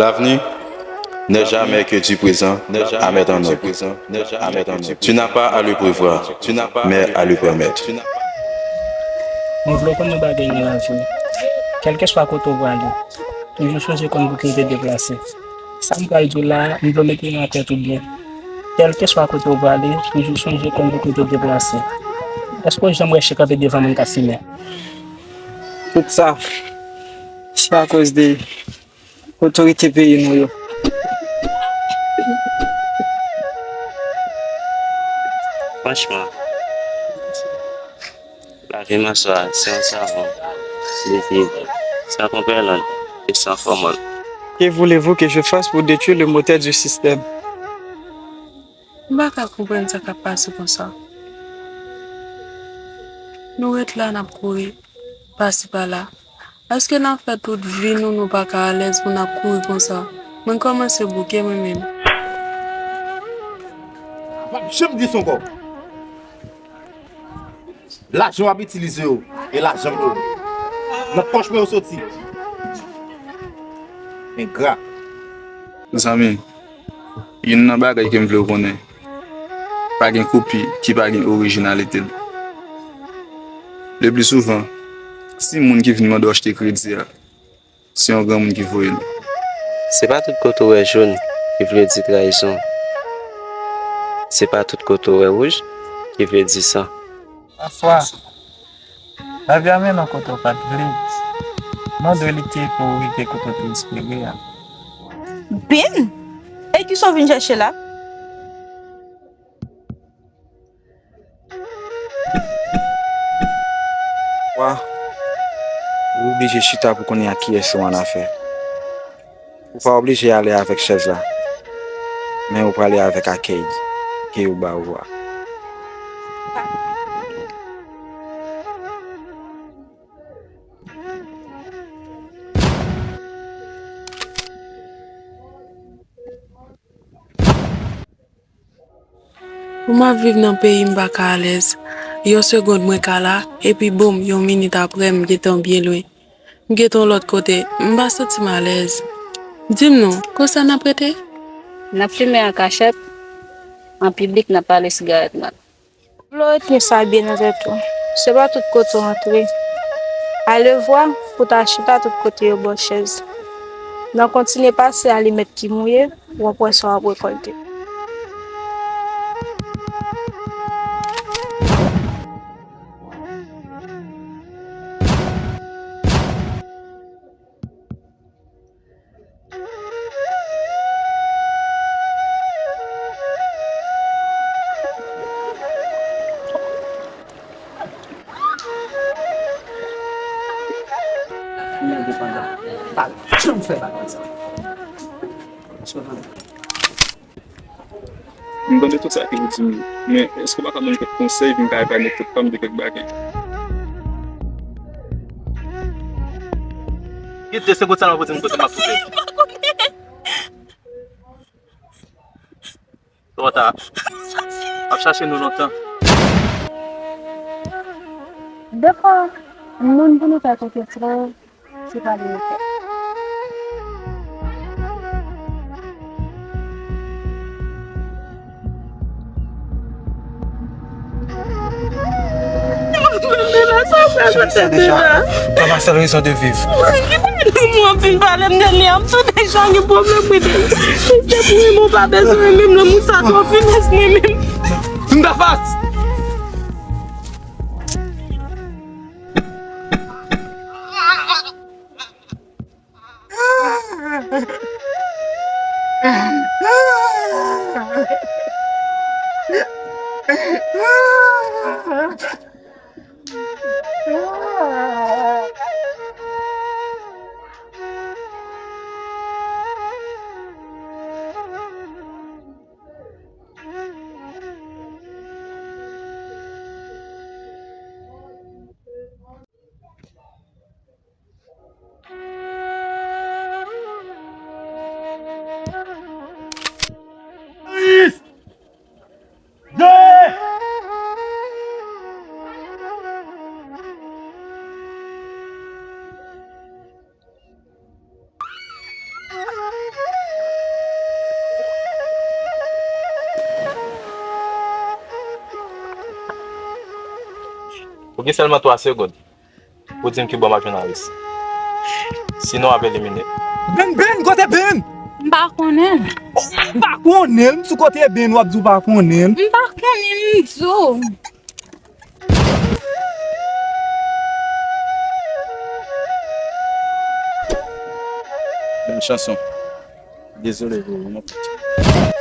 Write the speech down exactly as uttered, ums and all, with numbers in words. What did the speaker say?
L'avenir n'est jamais que du présent à mettre en œuvre. Tu n'as pas à le prévoir, mais à le permettre. Mwen vle w konn yon bagay nan lavi w. Kèlkeswa kote w prale, toujou sonje konn pou ki w te deplase. Sa m pral di w la a, m vle w mete l nan tèt ou byen. Kèlkeswa kote w prale, toujou sonje konn pou ki w te deplase. Èske w janm wè chen kanpe devan moun k ap fimen? Tout sa, se akoz de otorite peyi nou yo. Franchman, lavi m aswè a se yon savon, se livid, se yon konpèlan e se yon fòmòl. Que voulez-vous que je fasse pour détruire le moteur du système? M pa ka konprann sa k ap pase konsa. Nou ret la n ap kouri pasi pala. Èske n ap fè tout vi nou nou pa ka alèz pou n ap kouri konsa? Mwen kòmanse bouke mwen menm. Janm di s ankò. Lajan w ap itilize yo e lajan m yo. Nan pòch mwen yo soti. Engra. Zanmi, youn nan bagay ke m vle w konnen, pa gen koupi ki pa gen orijinalite l. Le pli souvan, si moun ki vin mande w achte kredi a, se yon granmoun ki voye l. Se pa tout kote w wè jòn ki vle di trayizon. Se pa tout kote w wè wouj ki vle di san. Pafwa, lavi a mennen w kote w pa t vle. Mande w lite pou w rive kote w te espere a. Bin! E kisa w vin chèche la? Wa, ou oblije chita pou konnen ak kiyès ou annafè. Ou pa oblije ale avèk chèz la, men ou prale avèk akèy ke yo ba ou a. Pou m ap viv nan peyi m pa ka alèz. Yon segonn mwen ka la, epi boum, yon minit aprè m gentan byen lwen. M gentan yon lòt kote, m pa santi m alèz. Di m non, kosa n ap rete? N ap fimen an kachèt, an piblik n ap pale sigarèt mwen. Vle w retni sa byen nan tèt ou. Se pa tout kote w antre. Alevwa pou ta chita tout kote yo ba w chèz. Nan kontinye pase alimèt ki mouye, w ap wè sa w ap rekòlte. M tande tout sa ke ou di m yo, men èske w pa ka ban m kèk konsèy pou m ka epanye tèt pa m de kèk bagay? Kite se kot sa nan pote m kote m ap foute. Twò ta. M ap chache nou lontan. Defwa, moun pou nou fè konfyans lan, se pa li nou fè. Sa deja, pa ma sèl rezon de viv. Mwen fin pale m de li an, m tou deja gen pwoblèm mwen de. Se pou mwen, mwen pa bezwen menm lanmou sa twò finès mwen menm. Vin ta fas! Ou gen sèlman twa segonn pou di m kibò m ap jwenn Aris. Sinon, w ap elimine. Ben, Ben, kote Ben? M pa konnen. M pa konnen, m sou kote Ben, w ap di w pa konnen. M pa konnen, m di w. Bèl chanson. Dezole pou ou, mon piti.